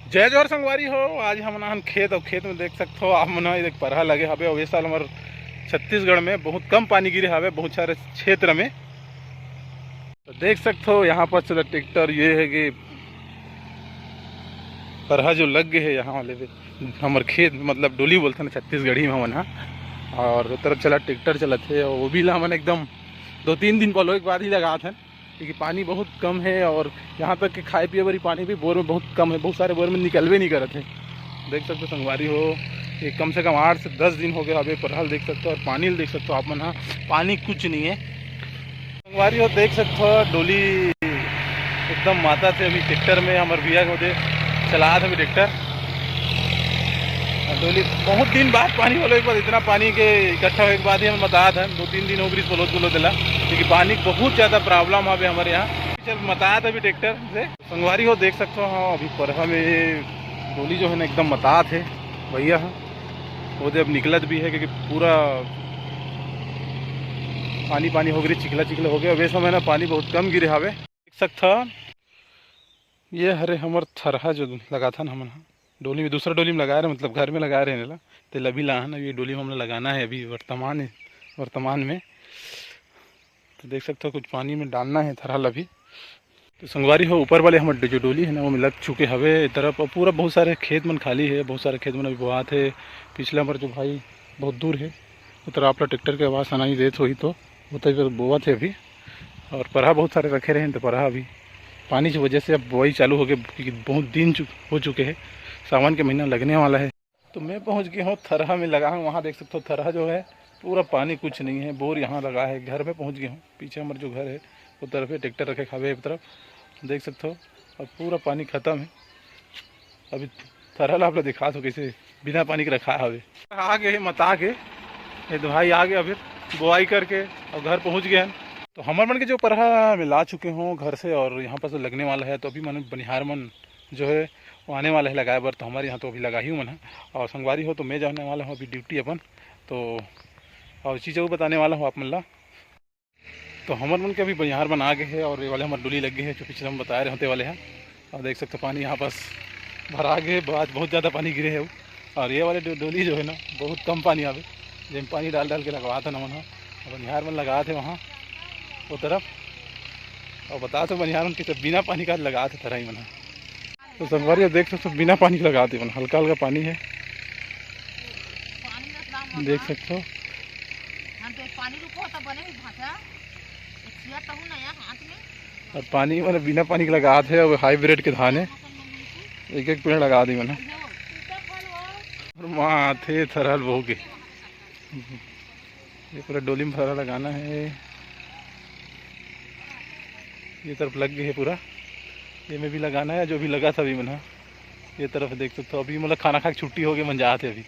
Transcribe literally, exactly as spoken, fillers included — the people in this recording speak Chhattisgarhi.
जय जोहार संगवारी हो, आज हमन आन खेत, अउ खेत में देख सकथो आप मन ह, ये देख परहा लगे हवे। अउ ये साल हमर छत्तीसगढ़ में बहुत कम पानी गिरे हवे, बहुत सारे क्षेत्र में। तो देख सकथो यहाँ पर चला ट्रैक्टर, ये है कि परहा जो लग गए है यहाँ वाले पे, हमर खेत मतलब डोली बोलथे ना छत्तीसगढ़ी में हमन ह। और वो तरफ चला ट्रैक्टर चलत है, वो भी ला हमन एकदम दो तीन दिन पलोए के बाद ही लगात हन, क्योंकि पानी बहुत कम है और यहाँ तक कि खाए पिए वाली पानी भी बोर में बहुत कम है, बहुत सारे बोर में निकलबे नहीं करत है। देख सकते हो संगवारी हो, ये कम से कम आठ से दस दिन हो गए हवे परहा ल देख सकते हो, और पानी ल देख सकते हो आप मन ह, पानी कुछ नहीं है। संगवारी हो देख सकते हो डोली एकदम मतात हे अभी ट्रैक्टर में, हमर भैया के ओदे चलात हे अभी ट्रैक्टर। और डोली बहुत दिन बाद पानी होलो, एक बार इतना पानी के इकट्ठा होए के बाद ही हम मतात हन, दो तीन दिन हो गई बोलो बोलो दिला, क्योंकि पानी के बहुत ज़्यादा प्रॉब्लम हवे हमारे यहाँ। चल मतात अभी ट्रैक्टर से। संगवारी हो देख सकते हो, हाँ अभी परहा में डोली जो है ना एकदम मतात है भैया, हाँ वो दे अब निकलत भी है क्योंकि पूरा पानी पानी हो गई, चिखला चिखला हो गया। वैसे समय ना पानी बहुत कम गिरे हवे। देख सकता ये हरे हमर थरहा जो लगाथन हमन ह, डोली में, दूसरा डोली में लगाए रहे, मतलब घर में लगाए रहे ला, ते लभी लाहन, अब ये डोली में हमला लगाना है अभी वर्तमान, वर्तमान में। तो देख सकते हो कुछ पानी में डालना है थरहा लभी। तो संगवारी हो, ऊपर वाले हमर जो डोली है ना, वो में लग चुके हवे ए तरफ, और पूरा बहुत सारे खेत मन खाली है, बहुत सारे खेत मन अभी बोआत है। पिछला हमर जो भाई बहुत दूर है, वो तरफ आप ला ट्रैक्टर के आवाज़ सुनाई देत होही, तो वो तरफ बोआत है अभी। और परहा बहुत सारे रखे रहे, तो परहा अभी पानी की वजह से अब बुआई चालू हो गई, क्योंकि बहुत दिन चु-, हो चुके हैं, सावन के महीना लगने वाला है। तो मैं पहुंच गया हूँ थरहा में लगा हूँ, वहाँ देख सकते हो थरहा जो है पूरा पानी, कुछ नहीं है, बोर यहाँ लगा है। घर में पहुँच गया हूँ, पीछे हमारे जो घर है वो तरफ है, ट्रैक्टर रखे खावे तरफ देख सकते हो, और पूरा पानी ख़त्म है। अभी थरहा ला आप ला दिखा दो कैसे बिना पानी के रखा हवे। आ गए मता के, ये तो भाई आ गए, अभी बुआई करके और घर पहुँच गए हैं। तो हमर मन के जो परहा में ला चुके हों घर से और यहाँ पर से लगने वाला है, तो अभी मन बनिहार मन जो है वो आने वाला है लगाए बर, तो हमारे यहाँ तो अभी लगा ही मन है। और संगवारी हो तो मैं जाने वाला हूँ अभी ड्यूटी अपन, तो और चीज़ें वो बताने वाला हूँ आप मन ला। तो हमर मन के अभी बनिहार मन आ गए हैं और ये वाले हमारे डोली लग गए हैं, जो पिछले हम बताए रहे होते वाले हैं। और देख सकते हो पानी यहाँ पास भरा गए, आज बहुत ज़्यादा पानी गिरे है वो। और ये वाले डो-, डोली जो है ना बहुत कम पानी आवे, जेम पानी डाल डाल के लगवात है ना मन ह। बनिहार मन लगात है वहाँ वो तरफ, और बता तो बनिहार मन के तो बिना पानी का लगात है थरहा ही मन ह। तो संगवारी हो देख सकते हो बिना पानी के लगात है मन, हल्का हल्का पानी है, देख सकते हो। हाँ, तो पानी रुको तो बने ही भाटा। एक सिया तहु ना यार हाथ में। और पानी मतलब बिना पानी के लगात है, अब हाइब्रिड के धान है, एक एक पेड़ लगा दी मैंने। और माँ थे थरहा ल बो के, ये पूरा डोली में थरहा लगाना है, ये तरफ लग गई है पूरा, ये में भी लगाना है, जो भी लगा था अभी मैंने। ये तरफ देख सकते हो, अभी मतलब खाना खा के छुट्टी हो गई, मन जात है अभी।